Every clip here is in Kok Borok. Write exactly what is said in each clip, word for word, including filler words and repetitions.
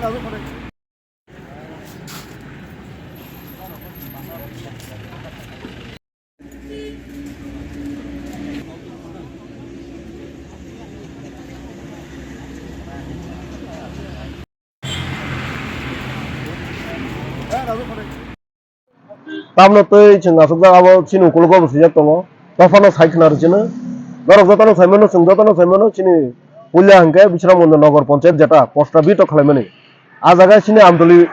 Tamno tei chwng aswkjak abo chini ukologo bo swijak tongo. Dophano sai khna rw chini. Norok jotono sai mano, chwng jotono sai mano, chini puila hwnkhe Bisramganj Nogor Panchayat jeta posta bito khwlaimani. A jaga chini Amtoli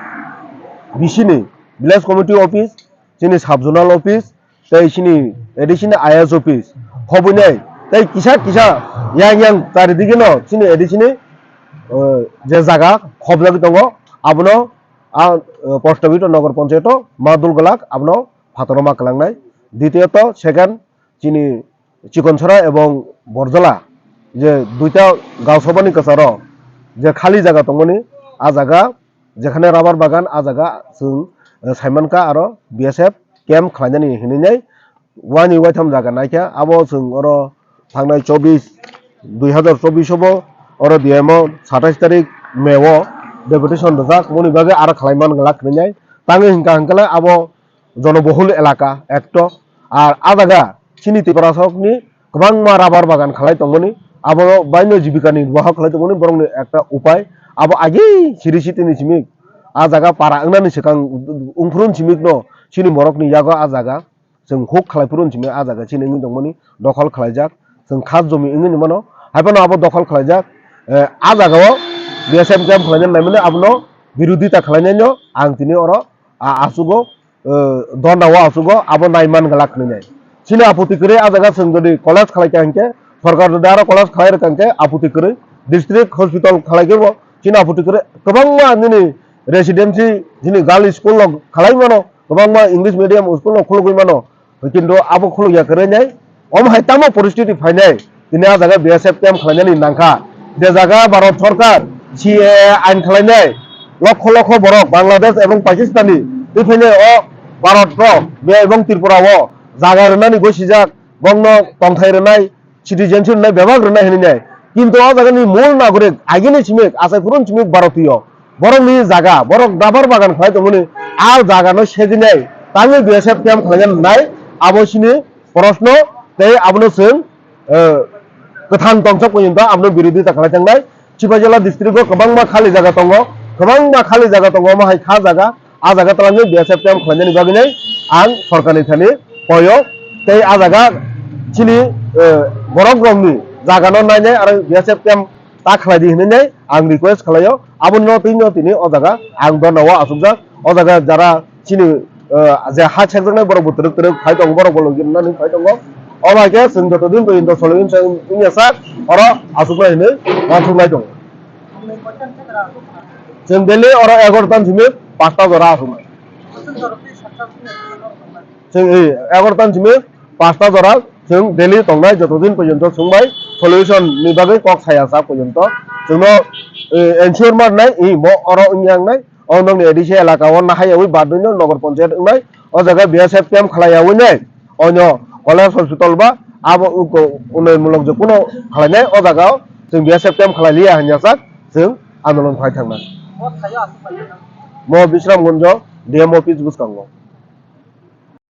bisini village committee office, chini sub zonal office, tei chini additional I A S office. Hobwinai tei kisa kisa yang yang charidigeno chini additional, eh, je jaga khobjagwi tongo, abono a, eh, posta bito Nogor Panchayat o ma dul glak, abono phataro ma kwlangnai. Ditiyoto second chini Chikonsora ebong Borjola je duita gaosabani kwcharo je khali jaga tongmani, a jaga jekhane rubber bagan, a jaga chwng, eh, saimankha aro B S F camp khlainani hinwi nai. Wani waitham jaga naikha, abo chwng oro thangnai chobbish, dui hazar chobbish o bo oro D M o satais tarik May o deputation rwjak, moni bagwi aro khlaiman glak hinwi nai. Tangwi hwnkha hwnkhe abo jonobohul elaka ekto. Ar a jaga chini Tiprasokni kwbangma rubber bagan khalai tongmani, abo baino jibikani wahok khalai tongmani, borokni ekta upai. Abo agi siri sitini simi a jaga para wngnani swkang ungphuru simi no chini borokni yago a jaga. Chwng huk khlai phuru hinwi a jaga chini wngwi tongmani dokhol khlaijak, chwng khas jomi wngwi mano, hai phano abo dokhol khlaijak. Eh, a jaga o B S F camp khlainani naimani abono birodita khlainaino ang tini oro a-, achugo, eh, dorna o achugo abo naiman glak hinwi nai. Chini apoti kwrwi a jaga chwng jodi college khlaikha hinkhe, sorkar jodi aro college khlai rwkha hinkhe apoti kwrwi, district hospital khlaikhe bo chini apoti kwrwi kwbangma nini residency chini girl school rok khlai mano. Kwbangma English medium school no khulugwi mano, kintu abo khulugya kwrwi nai. Omo hai tamo poristiti phainai, tini a jaga B S F camp khlainani nangkha. Je jaga Bharat Sarkar C A A ain khlainai, lokho lokho borok Bangladesh ebong Pakistani twi phainai o Bharat o, be ebong Tripura o jaga rwnani gosijak, bongno tongthai rwnai, citizenship rwnai, bebak rwnai hinwi nai. Kintu o jagani mul nagorik, agini simi, achai phuruni simi Bharotiyo. Borokni jaga, borok rubber bagan khlai tongmani, a jagano seginai, tangwi B S F camp khlaina nai, abo chini proshno, tei abono chwng, eh, kwthang tongsa porjonto abono birodita khlai tangnai. Sipajala district o kwbangma khali jaga tongo, kwbangma khali jaga tongo, omo hai kha jaga, a jaga twlangwi B S F camp khlainani bagwi nai ang sorkarni thani koyo, tei a jaga chini, eh, borok rokni jagano nainai aro B S F camp ta khlai di hinwi nai ang request khlaio. Aboni twi no tini o jaga ang dorna o achukjak, o jaga jara chini, eh, je ha sekjaknai borok bo twrwk twrwk phai tongo, borok bo logi rwnani phai tongo. O bai khe chwng joto din porjonto solution wngya sak oro achuknai hinwi uansuknai tongo. Chwng daily oro egarotan simi pasta jora achuknai. Chwng, eh, egarotan simi pasta jora chwng daily tongnai, joto din porjonto chwng bai solution ni bagwi kok saya sak porjonto chwngno, eh, ensure ma rwnai, eh, bo oro wngya wngnai. O nokni A D C elaka o nahaiyawi badwino Nogor Panchayat wngnai. O jaga B S F camp khlaiyawi nai. Onyo college hospital ba abo uko unnayonmulok je kuno khlainai o jaga o chwng B S F camp khlai liya hanya sak chwng andolon khai thangnai. Mo Bisramganjo D M office bwskango.